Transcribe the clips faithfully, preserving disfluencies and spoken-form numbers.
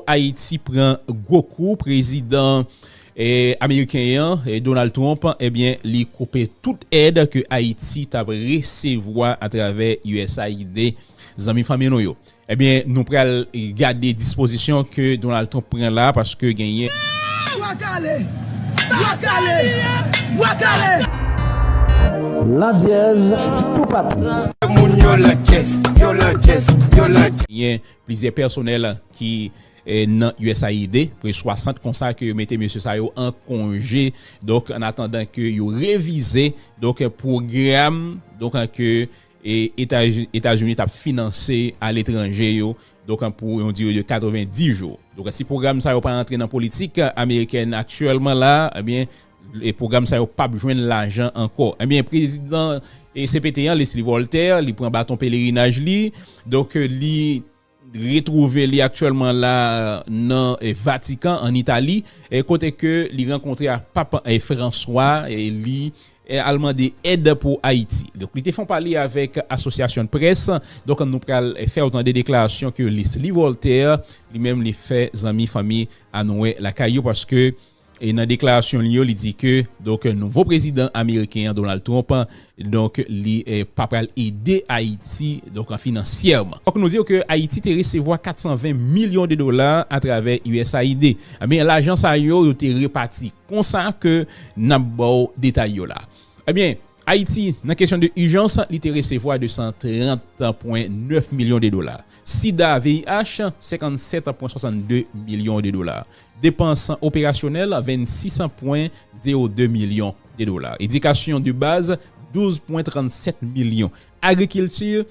Ayiti pran gwo kou, prezidan eh, ameriken an, eh, Donald Trump, ebyen, li koupe tout èd ke Ayiti t ap resevwa atravè U S A I D, zanmi fanmi nou yo. Ebyen, nou pral gade dispozisyon ke Donald Trump pran la, paske genyen Bwa kale! Bwa kale! Bwa kale! Landyèz toupatou. Moun yo lankès, yo lankès, yo lankès. Genyen plizyè pèsonèl ki eh, nan U S A I D, prè swasant konsa ke yo mete mesye sa yo an konje, donk, an atandan ke yo revize, donk, pwogram, donk, ke eh, Etaz-, Etazini t ap finanse aletranje yo, donk, pou yon dire de katrevenndis jou. Donk, si pwogram sa yo pa rantre nan politik amerikèn aktyèlman la, ebyen, e pwogram sa yo p ap jwenn lajan ankò. Ebyen, prezidan eh, C P T an, Leslie Voltaire, li pran baton pelerinaj li, donk, li retwouve li aktyèlman la nan eh, Vatikan, an Itali, eh, kote ke li rankontre ak Pap eh, Franswa, eh, li eh, al mande èd pou Ayiti. Donk, li te fè yon pale avèk asosyasyon de près. Donk, nou pral eh, fè w tande deklarasyon ke Leslie Voltaire, li menm, li fè zanmi, fanmi a nou wè lakay yo, paske e nan deklarasyon li yo, li di ke, donk, nouvo prezidan ameriken an, Donald Trump, donk, li eh, pa pral ede Ayiti, donk, finansyèman. Fòk nou di ke Ayiti te resevwa kat san ven milyon de dola atravè U S A I D. Ebyen, lajan sa yo, yo te repati konsa ke n ap ba w detay yo la. Ebyen, Ayiti, nan kesyon de ijans, li te resevwa de san trant pwen nèf milyon de dola. Sida, V I H, senkannsèt pwen swasanndde milyon de dola. Depans operasyonèl, vennsis pwen zewo de milyon de dola. Edikasyon de baz, douz pwen trannsèt milyon. Agrikilti,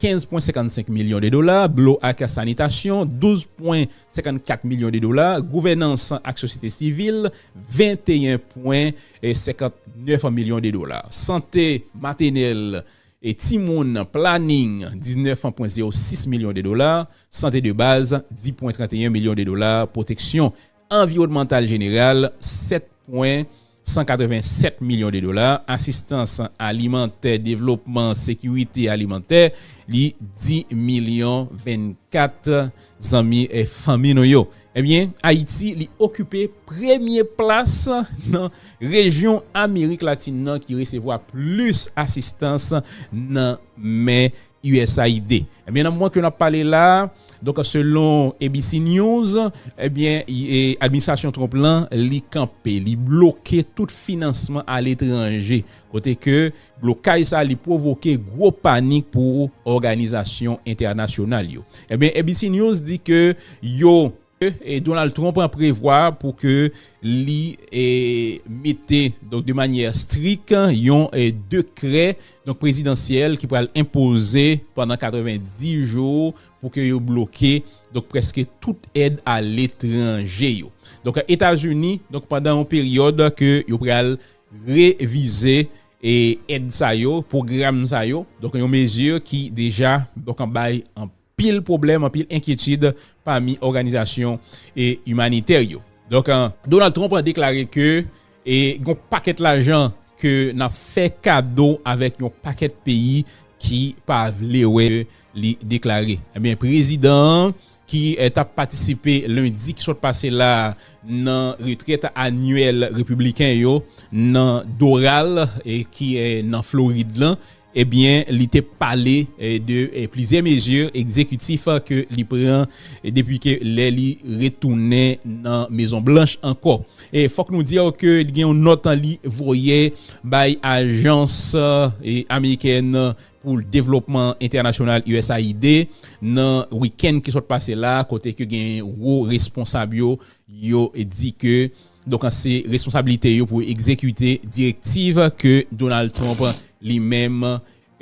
kenz pwen senkannsenk milyon de dola. Dlo ak sanitasyon, douz pwen senkannkat milyon de dola. Gouvènans ak sosyete sivil, venteyen pwen senkannèf milyon de dola. Sante matènèl e timoun, planning, diznèf pwen zewo sis milyon de dola. Sante de baz, dis pwen tranteyen milyon de dola. Pwoteksyon anviwònmantal jeneral, sèt pwen san katrevennsèt milyon de dola. Asistans alimantè, devlopman, sekirite alimantè, li dis milyon vennkat, zanmi e fanmi nou yo. Ebyen, Ayiti, li okipe premye plas nan rejyon Amerik Latin nan ki resevwa plis asistans nan men U S A I D. Ebyen, nan moman ke n ap pale la, donk, selon A B C News, ebyen, e, administrasyon Trump lan, li kanpe, li bloke tout finansman aletranje, kote ke blokaj sa li pwovoke gwo panik pou òganizasyon entènasyonal yo. Ebyen, A B C News di ke yo, e, Donald Trump prevwa pou ke li, e, mete, donk, de manyè strik, yon, e, dekrè, donk, prezidansyèl ki pral enpoze pandan katrevenndis jou pou ke yo bloke, donk, prèske tout èd aletranje yo. Donk, Etazini, donk, pandan yon peryòd ke yo pral revize, e, èd sa yo, pwogram sa yo, donk, yon mezi ki deja, donk, bay anpil pwoblèm, anpil enkyetid pami òganizasyon, e, imanitè yo. Donk, e, Donald Trump deklare ke, e, gon pakèt lajan ke n ap fè kado avèk yon pakèt peyi ki pa vle wè, li deklare. Ebyen, prezidan an ki, e, t ap patisipe lendi ki sot pase la nan retrèt anyèl repibliken yo nan Doral, e, ki, e, nan Florid lan, ebyen, li te pale, e, de, e, plizyè mezi egzekitif ke li pran, e, depi ke lè li retounen nan Mezon Blanch ankò. E fòk nou di ke li gen yon nòt li voye bay ajans, e, amerikèn pou devlopman entènasyonal, U S A I D, nan wikenn ki sot pase la, kote ke gen wo responsab yo, yo di ke, donk, se responsablite yo pou egzekite direktiv ke Donald Trump li menm,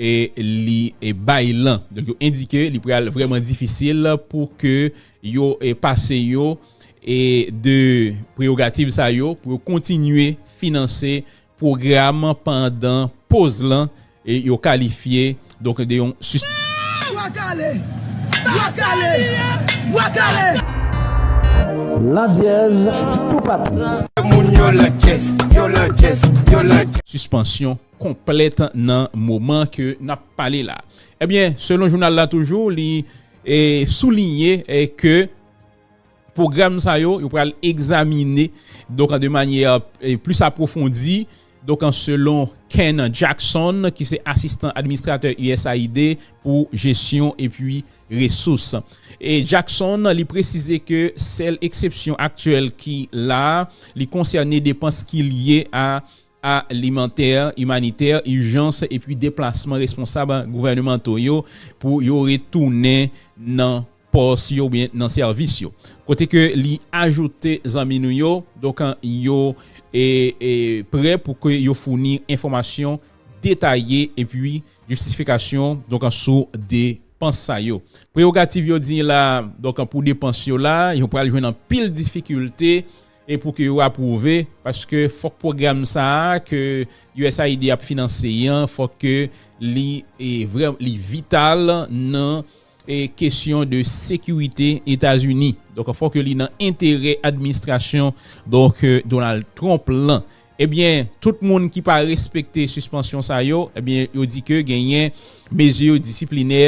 e, li, e, bay lan. Donk, yo endike li pral vrèman difisil pou ke yo, e, pase yo, e, de prerogativ sa yo pou yo kontinye finanse pwogram pandan poz lan, e yo kalifye, donk, de yon sis- Bwa kale! Bwa kale! Bwa kale! Landyèz toupatou. Moun yo lankès, yo lankès, yo lankès. Sispansyon konplèt nan moman ke n ap pale la. Ebyen, selon jounal la toujou, li, e, soulinye, e, ke pwogram sa yo, yo pral egzamine, donk, de manyè, eh, plis apwofondi. Donk, selon Ken Jackson, ki se asistan administratè U S A I D pou jesyon epi resous. E Jackson, li presize ke sèl eksepsyon aktyèl ki la, li konsène depans ki lye a alimantè, imanitè, ijans, epi deplasman responsab gouvènemanto yo pou yo retounen nan pòs yo oubyen nan sèvis yo. Kote ke li ajoute zanmi nou yo, donk, yo, e, e, prè pou ke yo founi enfòmasyon detaye epi jistifikasyon, donk, sou depans sa yo. Prewogativ yo di la, donk, pou depans yo la, yo pral jwenn anpil difikilte e pou ke yo apwouve, paske fòk pwogram sa a ke U S A I D ap finanse an, fòk ke li, e, vrè-, li vital nan, e, kesyon de sekirite Etazini. Donk, fòk ke li nan enterè administrasyon, donk, e, Donald Trump lan. Ebyen, tout moun ki pa respekte sispansyon sa yo, ebyen, yo di ke genyen mezi disiplinè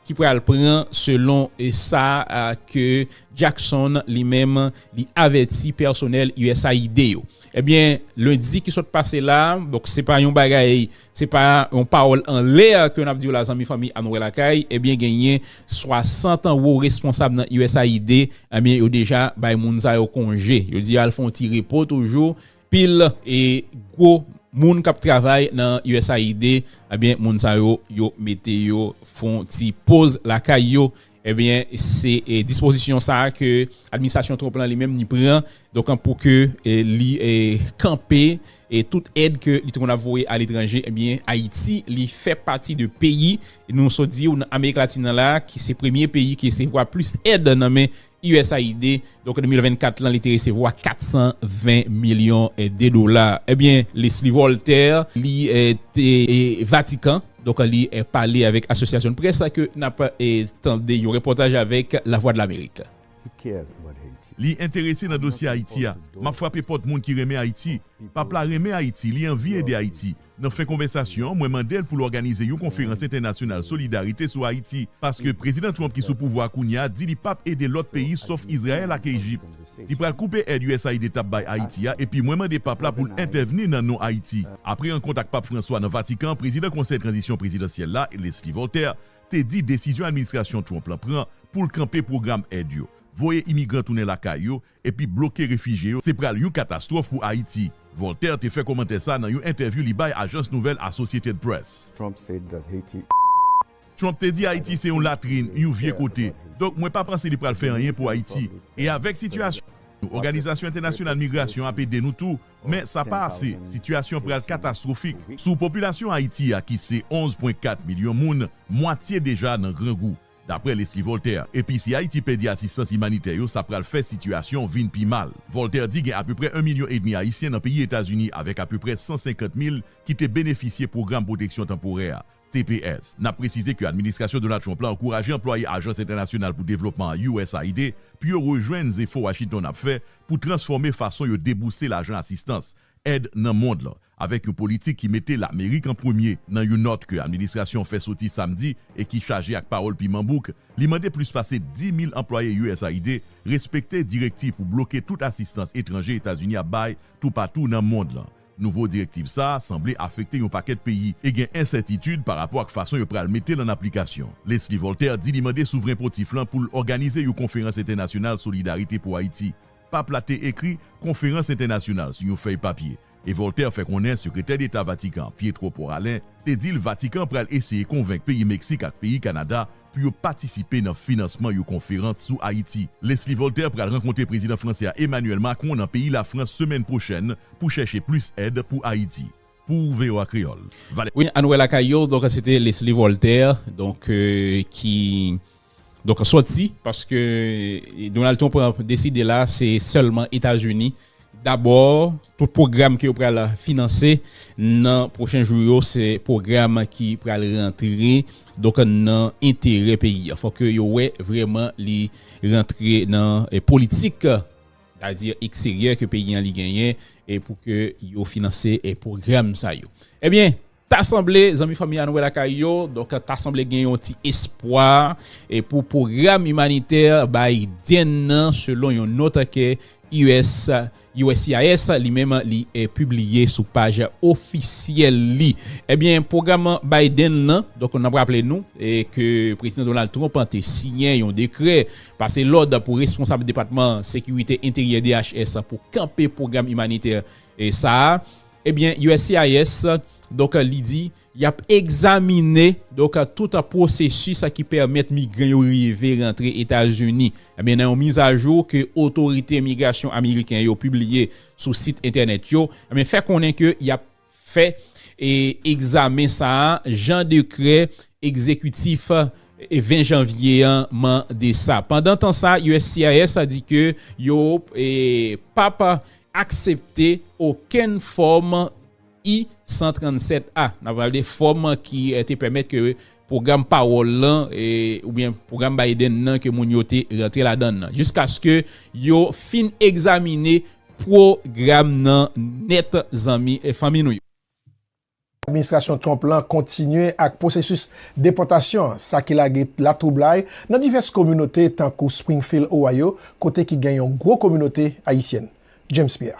ki pral pran selon, e, sa, a, ke Jackson li menm li avèti pèsonèl U S A I D yo. Ebyen, lendi ki sot pase la, donk se pa yon bagay, se pa yon pawòl anlè ke n ap di w la, zanmi, fanmi, a nou wè lakay, ebyen, genyen swasant wo responsab nan U S A I D, ebyen, yo deja bay moun sa yo konje. Yo di al fè yon ti repo toujou, pil e gwo moun k ap travay nan U S A I D, ebyen, moun sa yo, yo mete yo fè yon ti poz lakay yo. Ebyen, se, e, dispozisyon sa a ke administrasyon Trump lan li menm li pran, donk, pou ke, e, li, e, kanpe, e, tout èd ke li te konn ap voye aletranje, ebyen, Ayiti, li fè pati de peyi, nou sot di w, nan Amerik Latin nan la, ki se premye peyi ki resevwa plis èd nan men U S A I D. Donk, de mil vennkat lan, li te resevwa kat san ven milyon, e, de dola. Ebyen, Leslie Voltaire, li, e, te, e, Vatikan. Donk, li, e, pale avèk Asosyasyon Près ke n ap, e, tande yon repòtaj avèk Lavwadlamerik. Li enterese nan dosye Ayiti a. M ap frape pòt moun ki renmen Ayiti. Pap la renmen Ayiti, li anvi ede Ayiti. Nan fen konvèsasyon an, mwen mande l pou l òganize yon konferans entènasyonal solidarite sou Ayiti, paske Prezidan Trump ki sou pouvwa a kounye a di li pap ede lòt peyi sòf Izrayèl ak Ejip. Li pral koupe èd U S A I D t ap bay Ayiti a, epi mwen mande pap la pou l entèvni nan non Ayiti. Apre rankont ak Pap Franswa nan Vatikan, Prezidan Konsèy Tranzisyon Prezidansyèl la, Leslie Voltaire, te di desizyon administrasyon Trump lan pran pou l kanpe pwogram èd yo, voye imigran tounen lakay yo, epi bloke refijye yo, se pral yon katastwòf pou Ayiti. Voltaire te fè kòmantè sa nan yon entèvyou li bay ajans nouvèl Associated Press. Trump te di Ayiti se yon latrin, yon vye kote. Donk, mwen pa panse li pral fè anyen pou Ayiti. E avèk sitiyasyon, Òganizasyon Entènasyonal Migrasyon ap ede nou tou, men sa pa ase. Sitiyasyon pral katastwofik. Sou popilasyon Ayiti a, ki se onz pwen kat milyon moun, mwatye deja nan grangou. Daprè Leslie Voltaire, epi si Ayiti pèdi asistans imanitè yo, sa pral fè sitiyasyon vin pi mal. Voltaire di gen apeprè en milyon edmi Ayisyen nan peyi Etazini avèk apeprè san senkant mil ki te benefisye Pwogram Pwoteksyon Tanporè a, T P S. N ap presize ke administrasyon Donald Trump la ankouraje anplwaye Ajans Entènasyonal pou Devlopman an, U S A I D, pou yo rejwenn zefò Washington ap fè pou transfòme fason yo debouse lajan asistans, èd nan mond lan, avèk yon politik ki mete Lamerik an premye. Nan yon nòt ke administrasyon an fè soti samdi e ki chaje ak pawòl piman bouk, li mande plis pase dis mil anplwaye U S A I D respekte direktiv pou bloke tout asistans etranje Etazini ap bay toupatou nan mond lan. Nouvo direktiv sa a sanble afekte yon pakèt peyi e gen ensètitid parapò ak fason yo pral mete l an aplikasyon. Leslie Voltaire di li mande Souvren Pontif lan pou l òganize yon konferans entènasyonal solidarite pou Ayiti. Pap la te ekri konferans entènasyonal sou yon fèy papye. E Voltaire fè konnen Sekretè Deta Vatikan, Pietro Parolin, te di l Vatikan pral eseye konvenk peyi Meksik ak peyi Kanada pou yo patisipe nan finansman yon konferans sou Ayiti. Leslie Voltaire pral rankontre prezidan fransè a Emmanuel Macron nan peyi Lafrans semèn pwochèn pou chèche plis èd pou Ayiti. Pou V O A Kreyòl, Valè. Wi, ann wè lakay yo, donk se te Leslie Voltaire, donk, e, ki, donk, sòti, paske Donald Trump deside la, se sèlman Etazini. Dabò, tout pwogram ke yo pral finanse nan pwochen jou yo, se pwogram ki pral rantre, donk, nan enterè peyi a. Fòk yo wè vrèman li rantre nan, e, politik, sètadi eksteryè ke peyi an li genyen, e pou ke yo finanse, e, pwogram sa yo. Ebyen, Ta sanble, zanmi fanmi a nou wè lakay yo, donk ta sanble gen yon ti espwa e pou pwogram imanitè Biden nan, selon yon nòt ke U S, U S C I S li menm li eh, pibliye sou paj ofisyèl li. Ebyen, pwogram Biden nan, donk n ap raple nou eh, ke Prezidan Donald Trump te siyen yon dekrè, pase lòd pou responsab Depatman Sekirite Enteryè D H S pou kanpe pwogram imanitè eh, sa a. Ebyen, U S C I S, donk, li di, y ap egzamine, donk, tout pwosesis ki pèmèt migran yo rive rantre Etazini. Ebyen, nan yon mizajou ke otorite migrasyon ameriken yo pibliye sou sit entènèt yo, ebyen, fè konnen ke y ap fè e egzamen sa a, jan dekrè egzekitif e ven janvye an mande sa. Pandan tan sa, U S C I S a di ke yo e, p ap aksepte okenn fòm I san trannsèt A. N ap pale de fòm ki eh, te pèmèt ke pwogram pawòl lan eh, oubyen pwogram Biden nan ke moun yo te rantre ladan l lan. Jiskaske yo fin egzamine pwogram nan nèt, zanmi e fanmi nou yo. Administrasyon Trump lan kontinye ak pwosesis depòtasyon, sa ki lage latwoublay nan divès kominote tankou Springfield, Ohio, kote ki gen yon gwo kominote ayisyèn. James Pierre.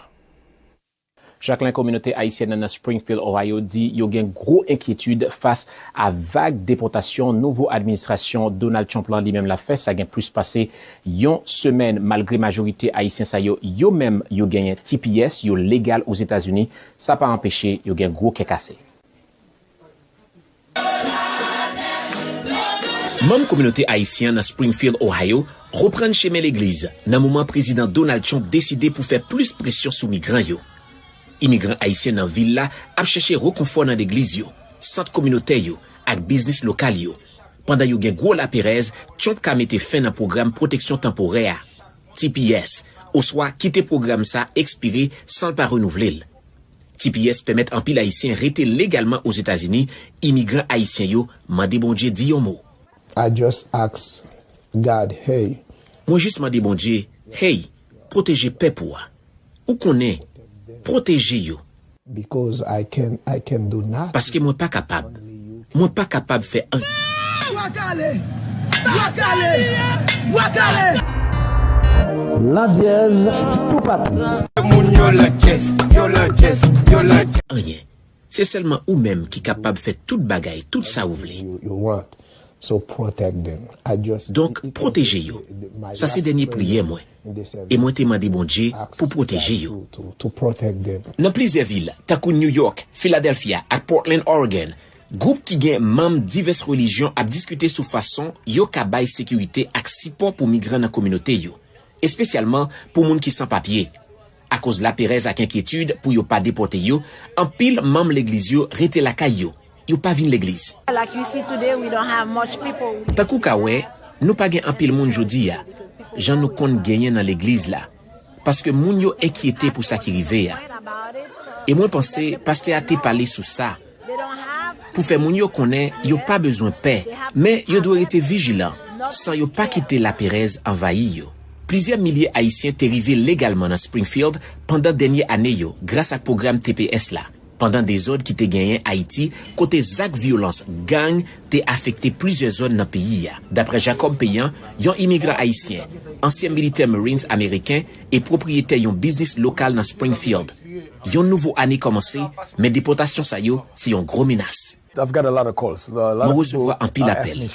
Jacquelin, kominote ayisyèn nan nan Springfield, Ohio, di yo gen gwo enkyetid fas a vag depòtasyon nouvo administrasyon Donald Trump lan li menm l ap fè. Sa gen plis pase yon semèn. Malgre majorite ayisyen sa yo, yo menm, yo genyen T P S, yo legal Ozetazini, sa pa anpeche yo gen gwo kè kase. Manm kominote ayisyen an nan Springfield, Ohio, reprann chemen legliz nan moman Prezidan Donald Trump deside pou fè plis presyon sou migran yo. Imigran ayisyen nan vil la ap chèche rekonfò nan legliz yo, sant kominotè yo, ak biznis lokal yo. Pandan yo gen gwo laperèz, Trump ka mete fen nan pwogram pwoteksyon tanporè a, T P S, oswa kite pwogram sa ekspire san l pa renouvle l. T P S pèmèt anpil Ayisyen rete legalman Ozetazini. Imigran ayisyen yo mande Bondye di yon mo. I just ask God, hey. Mwen jis mande Bondye, hey, pwoteje pèp ou a. Ou konnen, pwoteje yo. Because I can, I can do nothing. Paske mwen pa kapab. Mwen pa kapab fè anyen. Bwa kale! Bwa kale! Bwa kale! Landyèz pou papi. Moun yo landyèz, yo landyèz, yo landyèz. Anyen. Se sèlman ou menm ki kapab fè tout bagay, tout sa ou vle. You, you want. So protect them. I just, Donk, pwoteje yo. Sa se dènye priyè mwen. E mwen te mande Bondye pou pwoteje yo. Nan plizyè vil, tankou New York, Philadelphia ak Portland, Oregon, gwoup ki gen manm divès relijyon ap diskite sou fason yo ka bay sekirite ak sipò pou migran nan kominote yo, espesyalman pou moun ki san papye. Akoz laperèz ak enkyetid pou yo pa depòte yo, anpil manm legliz yo rete lakay yo. Yo pa vin legliz. Tankou w ka wè, nou pa gen anpil moun jodi a, jan nou konn genyen nan legliz la, paske moun yo enkyete pou sa ki rive a. E mwen panse pastè a te pale sou sa, pou fè moun yo konnen yo pa bezwen pè, men yo dwe rete vijilan, san yo pa kite laperèz anvayi yo. Plizyè milye Ayisyen te rive legalman nan Springfield pandan dènye ane yo gras ak pwogram T P S la. Pandan dezòd ki te genyen Ayiti, kote zak vyolans gang te afekte plizyè zòn nan peyi a. Dapre Jacob Payan, yon imigran ayisyen, ansyen militè Marines ameriken e pwopriyetè yon biznis lokal nan Springfield, yon nouvo ane kòmanse, men depòtasyon sa yo se yon gwo menas. Mwen resevwa anpil apèl.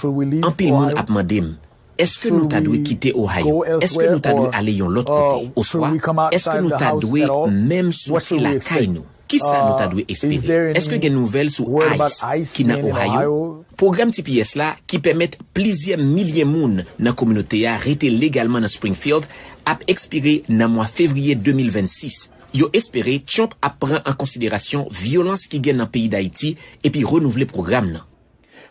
Anpil moun ap mande m, èske nou ta dwe kite Ohio? Èske nou ta dwe ale yon lòt kote? Oswa, èske nou ta dwe menm soti lakay nou? Kisa nou ta dwe espere? Èske gen nouvèl sou ICE ki nan Ohio? Pwogram T P S la, ki pèmèt plizyè milye moun nan kominote a rete legalman nan Springfield, ap ekspire nan mwa fevriye de mil vennsis. Yo espere Trump ap pran an konsiderasyon vyolans ki gen nan peyi Dayiti epi renouvle pwogram nan.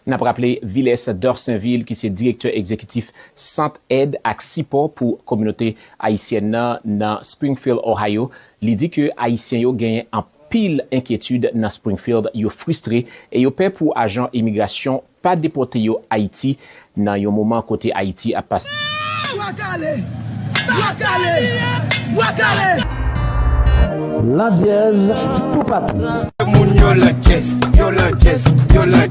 N ap raple, Viles Dorsainville, ki se direktè egzekitif Sant Èd ak Sipò pou Kominote Ayisyèn nan nan Springfield, Ohio, li di ke Ayisyen yo genyen anpil enkyetid nan Springfield, yo fristre e yo pè pou ajan imigrasyon pa depòte yo Ayiti nan yon moman kote Ayiti ap pase. Bwa kale! Bwa kale! Bwa kale! Landyèz pou papi. Yo la caisse, yo la caisse, yo la caisse.